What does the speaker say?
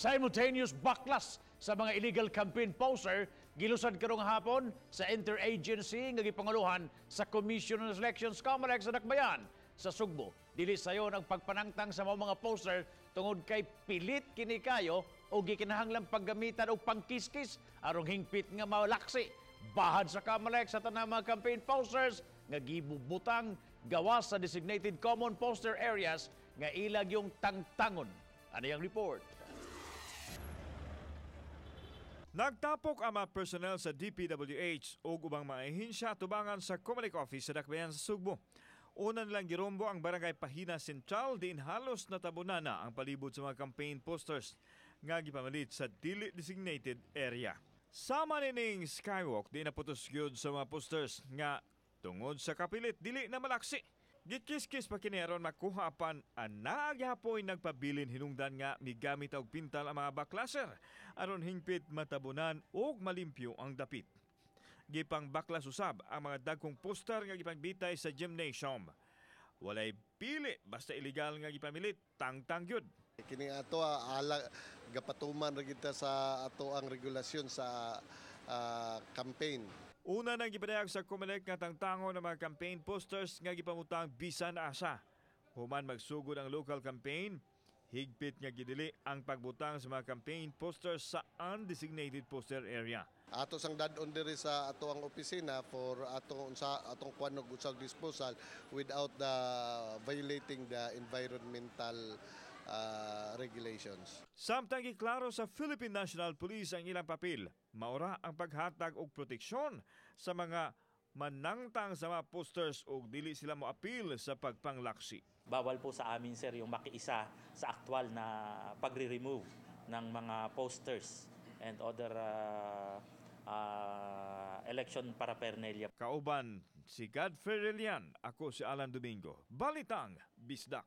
Simultaneous baklas sa mga illegal campaign poster gilusad karong hapon sa interagency nga gipanguluhan sa Commission on Elections, COMELEC, sa Dakbayan sa Sugbo. Dili sayon ang pagpanangtang sa mga poster tungod kay pilit kini kayo o gikinahanglang paggamitan og pangkiskis aron hingpit nga malaksi. Bahad sa COMELEC, sa tanang mga campaign posters nga gibubutang gawas sa designated common poster areas nga ilag yung tangtangon. Ano yung report? Nagtapok ang mga personnel sa DPWH ug ubang mga ehensya tubangan sa Comelec office sa Dakbayan sa Sugbo. Una nilang girumbo ang Barangay Pahina Central diin halos natabunan na ang palibot sa mga campaign posters nga gipamalit sa dili designated area. Sama nining skywalk di naputos gyud sa mga posters nga tungod sa kapilit dili na malaksi. Gikiskis pa kini aron makuha apan anaa gihapoy nagpabilin hinungdan nga migamit og pintal ang mga baklaser aron hingpit matabunan ug malimpyo ang dapit. Gipang baklas usab ang mga dagkong poster nga gipangbitay sa gymnasium. Walay pili, basta illegal nga gipamilit, tangtang gyud. Kini ato ala gapatuman ra kita sa ato ang regulasyon sa campaign. Una nang gipadayag sa COMELEC nga tangtangon ang mga campaign posters nga gipamutang bisan asa. Human magsugod ang local campaign, higpit nga gidili ang pagbutang sa mga campaign posters sa undesignated poster area. Ato sang dad-on diri sa ato ang opisina for atong unsa atong kuan og usag disposal without the violating the environmental regulations. Samtang giklaro sa Philippine National Police ang ilang papel, maura ang paghatag og proteksyon sa mga manangtang sa mga posters ug dili sila moapil sa pagpanglaksi. Bawal po sa amin, sir, yung makiisa sa aktwal na pagre-remove ng mga posters and other election paraphernalia. Kauban si Godfrey Relian, ako si Alan Domingo. Balitang Bisdak.